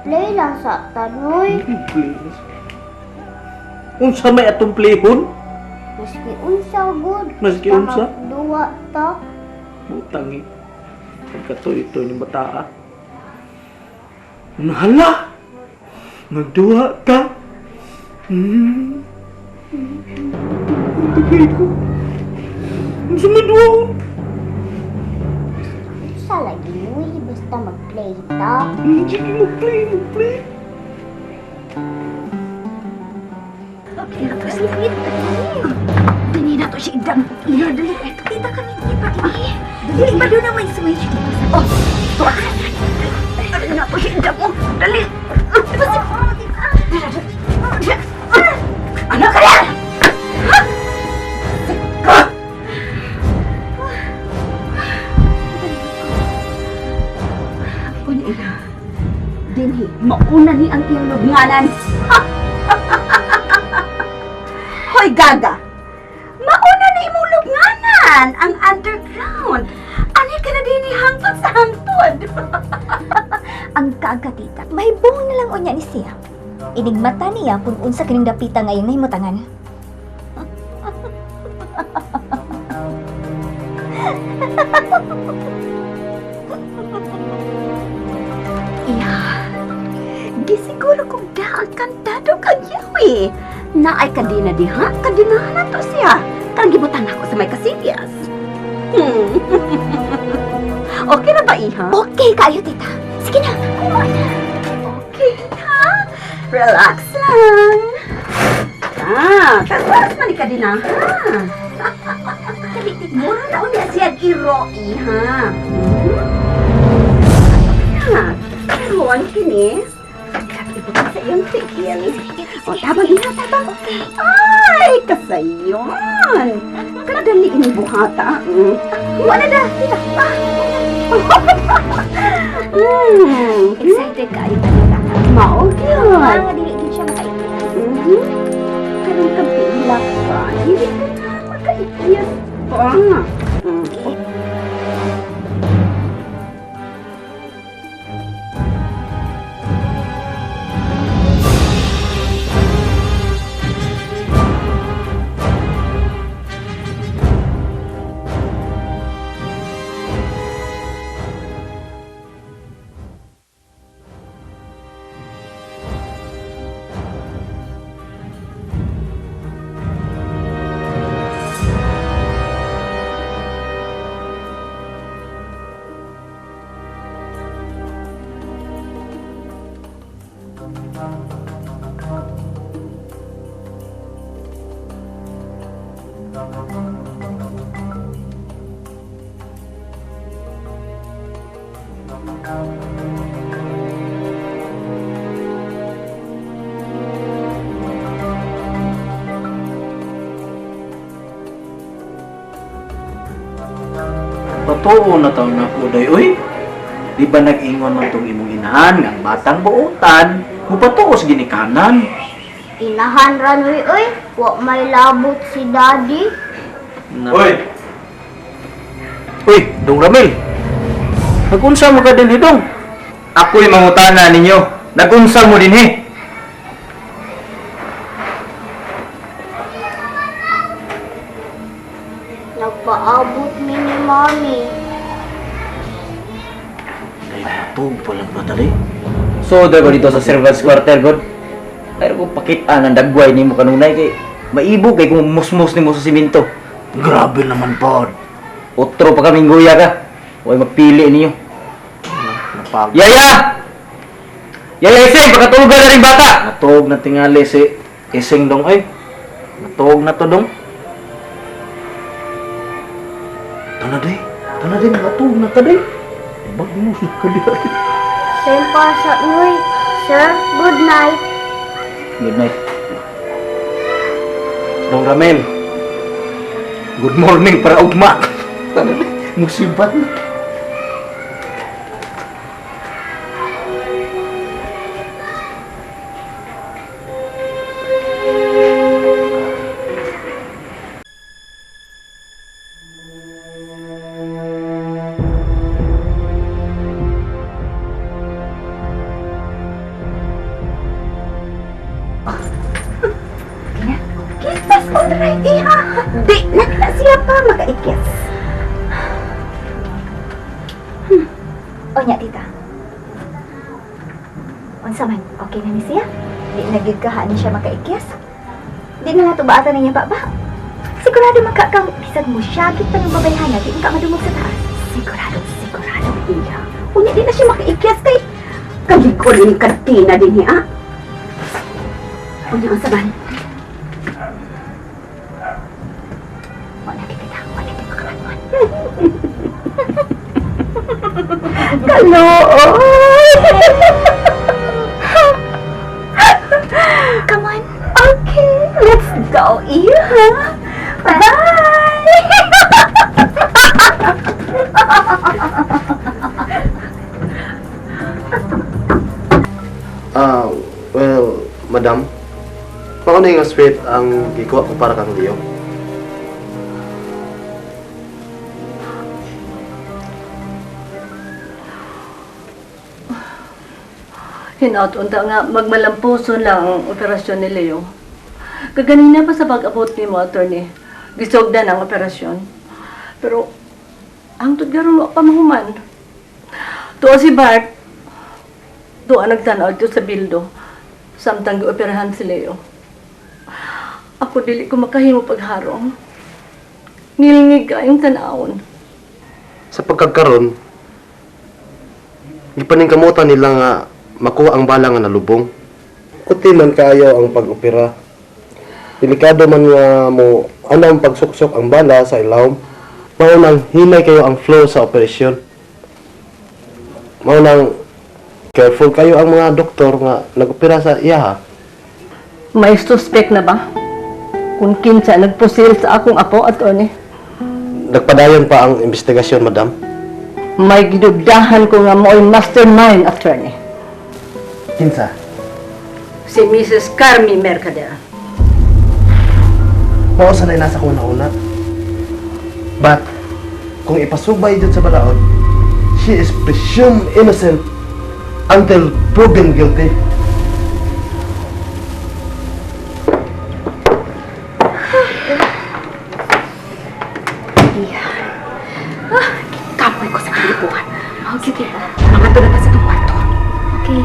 Play lang sa tanoy. Please. Unsa may atong playhon? Maski unsa good. Maski unsa? Duwa ta. Butang eh. Pagkatoy-toy ng bataa. Nahala! Nagduwa ta! Tagay ko. Unsa may duwa ko? Unsa lagi nuy, basta mag-play ta. Sige, mag-play, mag-play. Dini na to siya idam. Iyo, dali. Kita kami kita. Dali, pa doon na may switch. Oh, to. Dali na to siya idam. Oh, dali. Ano kaya? Ha? Ako ni Ina. Dinhi, mauna ni ang iyong lubnganan. Hoy, Gaga! Mauna na imong lubnganan ang underground. Ani ka na din hangtod sa hangtod. Ang Gaga, tita. Mahibong na lang unya ni siya. Inigmata niya kung unsa kining dapita ngayong nahimutangan. Iya. Gisiguro kong daang kantado kag yawi. Naay kadina diha, kadinahan na to siya. Karang gibutan ako sa may kasilyas. Okay na ba, iha? Okay kayo, tita. Sige na, kuha na. Okay, ha? Relax lang. Ah, tapos man ni kadinahan. Dali, tita. Mura na ulit siya iro, iha. Karon kini, ibutang sa iyong tigil. O, tabang iha, tabang. Ay, kasayon. Kadali ini buhata. Wala na, tita. Excited kayo, tita. Mao gyud. Mga dili gyud siya makaikiyas. Karon ka pila ka. Hindi ka na makaikiyas pa. Patuo na taon na ko, day, uy. Di ba nag-ingon man tong imong inahan nga ang batang buotan, mupatuos ginikanan. Inahan ra nuy oy, wa may labot si daddy. Na. Uy! Uy, Dong Ramil. Nagunsa mo ka din hidong? Ako'y mangutana ninyo. Nagunsa mo din eh. Nagpaabot mi ni mami. Ay, matug pa lang ba dali? So, ko dito sa servants quarter, God. Pero kung pakita ng dagway nimo kanunay kay maibog kay kung musmus nimo sa simento. Grabe naman pod. Otro pa kaming guya ka. Huwag magpili ninyo. Napag. Yaya! Yaya Ising, pagkatulugan na rin bata! Natug na tingali si Ising dong ay. Natug na to dong. Tana day. Tana day, natug na ta day. Bagmo na ka diha. Same pa sa nuy. Sir, good night. Good night. Dong Ramil. Good morning para ugma. Tana day, musibat na. Di na na siya pa makaikyas. Onya, tita. Unsa man, okay na ni siya? Di na gyud kahaan ni siya makaikyas. Di na nato baatan niya baba. Sigurado man ka kang bisag mo syagit pa ng babayhana, di ka madungog sa taas. Sigurado, sigurado, iya. Unya di na siya makaikyas kay kalikol ni kantina din niya. Unya unsa man? Wala kita, tita. Wala kita makamatman. Kalooy! Come on. Okay, let's go, Iha. Bye! Ah, well, madam, paano yung sweet ang gikuha ko para kang Leo? Hinaut unta nga magmalampuso lang ang operasyon ni Leo. Kaganina pa sa pag-abot ni mo, attorney, gisugdan ang operasyon. Pero ang tudgaron wa pa mahuman. Tuo si Bart, tuo nagtanaw dito sa bildo, samtang gioperahan si Leo. Ako dili ko makahimo pagharong. Ngilngig kayong tanawon. Sa pagkagkaron, gipaningkamutan nila nga makuha ang bala nga nalubong. Kuti man kaayo ang pag-opera. Delikado man nga mo anang pagsuksok ang bala sa ilawom. Mao nang hinay kayo ang flow sa operasyon. Mao nang careful kayo ang mga doktor nga nag-opera sa iya. May suspect na ba? Kung kinsa nagpusil sa akong apo, attorney. Nagpadayon pa ang investigasyon, madam. May gidugdahan ko nga mo'y mastermind, attorney. Kinsa? Si Mrs. Carmi Mercader. Mao sanay nasa kong nauna. But, kung ipasubay dyan sa balaod, she is presumed innocent until proven guilty. Kapoy ko sa kalipuhan. Okay, tita. Mga na ta sa itong kwarto. Okay.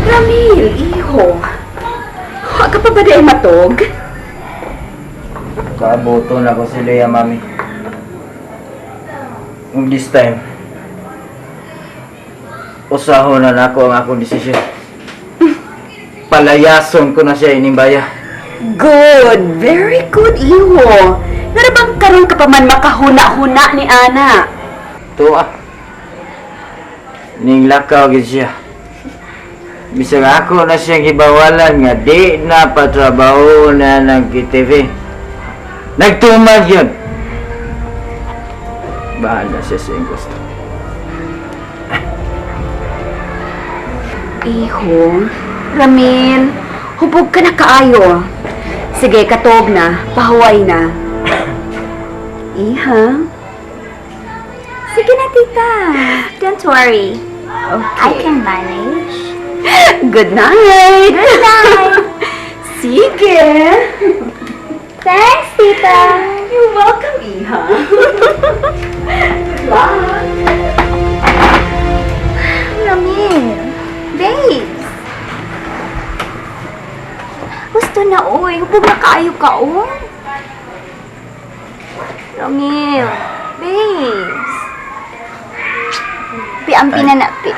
Ramil, iho. Wa ka pa ba di ay matog? Kaaboto na ko si Lea, mami. Ug this time, usahon na nako ang akong desisyon. Palayason ko na siya inimbaya. Good, very good, iho. Nga bang karon ka pa man makahuna-huna ni Ana? Tuwa. Ning lakaw gid siya. Bisag ako na siyang gibawalan nga di na patrabaho na ng KTV. Nagtumag yun. Bahala siya sa iyong gusto. Iho, Ramil, hubog ka na kaayo. Sige, katog na, pahuway na. Iha. Sige na, tita. Don't worry. I Okay. can manage. Good night. Good night. Sige. Thanks, tita. You're welcome, Iha. Good luck. Ramil. Babes. Gusto na, oy. Hubog na kaayo ka, oh. Ramil. Babes. Pi, ang pinana, pi.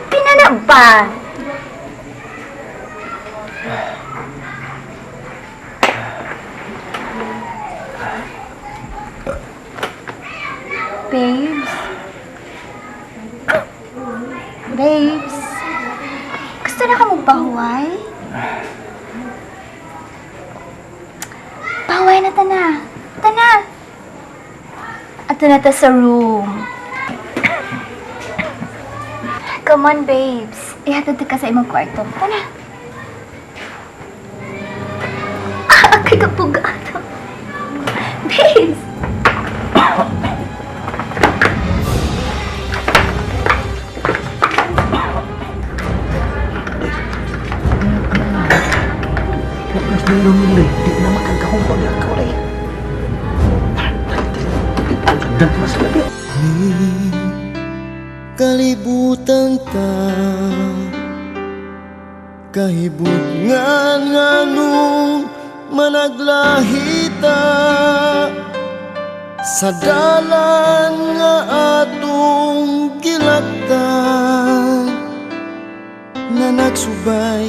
Pinana ba? Babes. Babes. Gusto na ka magpahuway? Pahuway na tana. Tana. Ato na ta sa room. Come on, babes. Ihatid ka sa imong kwarto. Tana. Ah, kay kapuga ato. Babes. Nindong di na makagahong paglakaw day. Tara, tara, tara. Sugdan ko na sa labi. Kalibutan ta, kahibutngan nganong managlahita sa dalan nga atong gilaktan nga nagsubay.